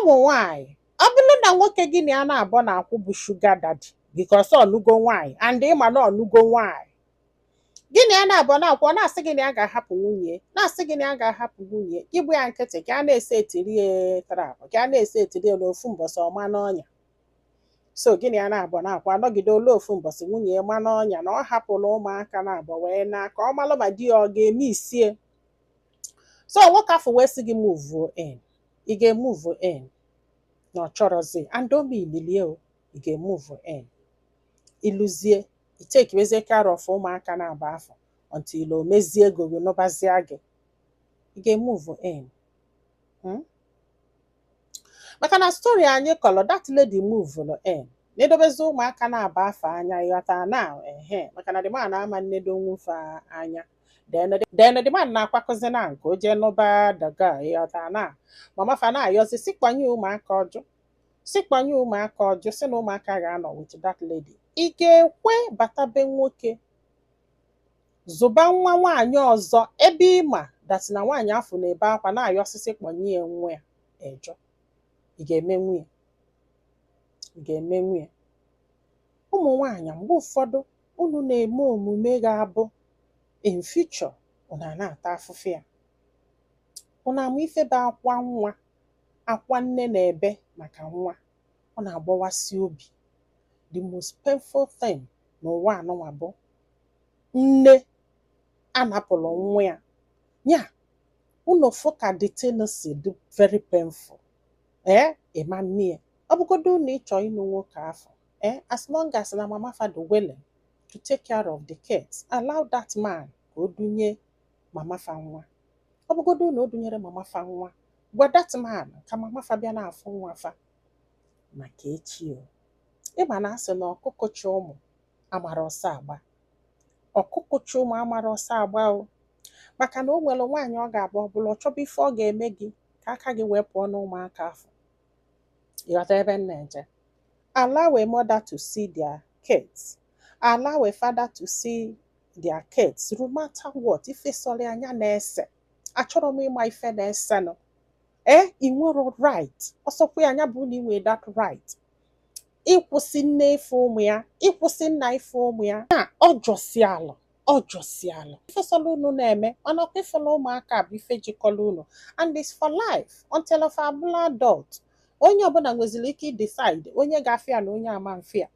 Ụmụ nwanyị, ọ bụrụ na nwoke gị na ya na-abọ na-akwụ bụ sugar daddy, because ọnụgo nwaanyị, and ịma na ọnụgo nwaanyị, gị na ya na-abọ na-akwụ, ọ na-asị gị na ya ga-ahapụ nwunye, na-asị gị na ya ga-ahapụ nwunye gị, bụ ya nkịtị ka a na-ese etiri ya trap, ka a na-ese etiri ya n'ofu mbọsị ọma n'ọnya. So gị na ya na-abọ na-akwụ, anọgide olu, ofu mbọsị nwunye ya ma n'ọnya na ọ hapụrụ ụmụaka na-abọ wee na ka ọ malụ ma di ya ọ ga-eme isie. So nwoke afọ wee sị gị move in, ị ga-emove in na ọ chọrọzi and o mililie o, ị ga-emove in, ịlụzie, itekiwezie care of ụmụaka na-agba afọ until o mezie ego gị nụbazie gị, ị ga-emove in? Hmm? Maka na story anyị kọrọ, that lady move in, na-edobezi ụmụaka na-aba afọ anya, ịghọta na ehe, maka na the man ama nnedo nwufe anya. Then the man na-akwakọzi na nke o jee nụba daga, ịghọta na mama fa na-ayọzi si kwanye ụmụaka ọjụ, si kwanye ụmụaka ọjụ, si na ụmụaka ga-anọ with that lady. Ị ga-ekwe bata be nwoke zụba nwa nwaanyị ọzọ, ebe ịma that na nwaanyị afọ na-ebe akwa na-ayọ osisi kpọnye ya nwa ya ejọ? Ị ga-emenwu ya? Ị ga-emenwu ya? Ụmụ nwaanyị, mgbe ụfọdụ unu na-eme omume ga-abụ in future unu a na-ata afụfụ ya. Unu ama ife bụ akwa nwa, akwa nne na-ebe maka nwa, ọ na-agbawasị obi. The most painful thing n'ụwa anụnwa bụ nne anapụrụ nwa ya. Ya unu fụ ka the thing si dị very painful. Ee, ịma nne ọ bụgodo na ịchọ ịnụ nwoke afọ, ee, as long as na mama fa dị willing to take care of the kids, allow that man ka o dunye mama fa nwa. Ọ bụgodo na o dunyere mama fa nwa, gwa that man ka mama fa bịa na-afụ nwa fa maka echi. O ịma na asị na ọkụkọ chi ụmụ amara ọsọ agba, ọkụkọ chi ụmụ amara ọsọ agba o, maka na o nwere nwaanyị ọ ga-abụ ọ bụla ọ chọba ife ọ ga-eme gị ka aka gị wee pụọ n'ụmụaka afọ. Ịghọta ebe m na-eje? Allow a mother to see their kids, allow a father to see their kids, no matter what ife sọrọ anya na-ese. Achọrọ m ịma ife na-esenụ. Ee, ị nwere right, ọsọkwa ya anya bụ na ị nwere that right ịkwụsị nne ife ụmụ ya, ịkwụsị nna ife ụmụ ya, na ọ jọsi alụ, ọ jọsi alụ. Ife sọrọ unu na-eme, mana ọkwa ifela ụmụaka bụ ife jikọrọ unu, and it's for life until of abụla adult. Onye ọbụla nweziri ike decide onye ga-afịa na onye ama mfịa,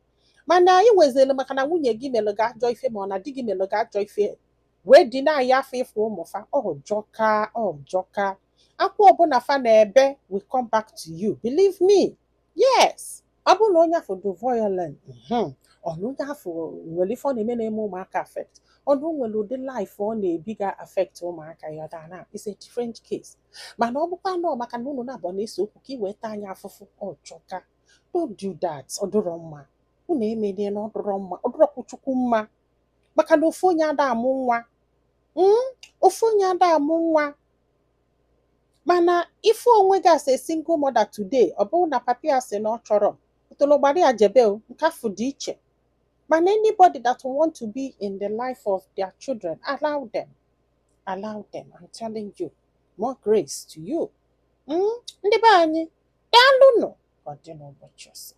mana ị nweziri maka na nwunye gị melụ gị ajọ ife, ma ọ na di gị melụ gị ajọ ife, wee dina ya afọ ịfụ ụmụ fa. Ọjọka, ọjọka. Akwa ọbụla fa na-ebe will come back to you, believe me. Yes, ọ bụrụ na onye afọ dị violent, ọ na onye afọ nwere ife ọ na-eme na-eme ụmụaka affect, ọ na o nwere ụdị life ọ na-ebi ga affect ụmụaka ya, da na it's a different case. Mana ọ bụkwa nọọ maka na unu na-abụ na-ese okwu ka ị wee taa anya afụfụ, ọjọka. Don't do that. Ọ dịrọ mma. Unu emenie na ọ dịrọ mma, ọ dịrọkwu Chukwu mma, maka na ofu onye ada amụ nwa. Ofu onye ada amụ nwa. Mana ife onwe gị as a single mother today, ọ bụrụ na papa ya sị na ọ chọrọ otologbara ya jebe o, nke afọ dị iche. Mana anybody that want to be in the life of their children, allow them, allow them. I'm telling you, more grace to you. Ndị be anyị, daalụnụ. Ọ dị n'ụbọchị ọzọ.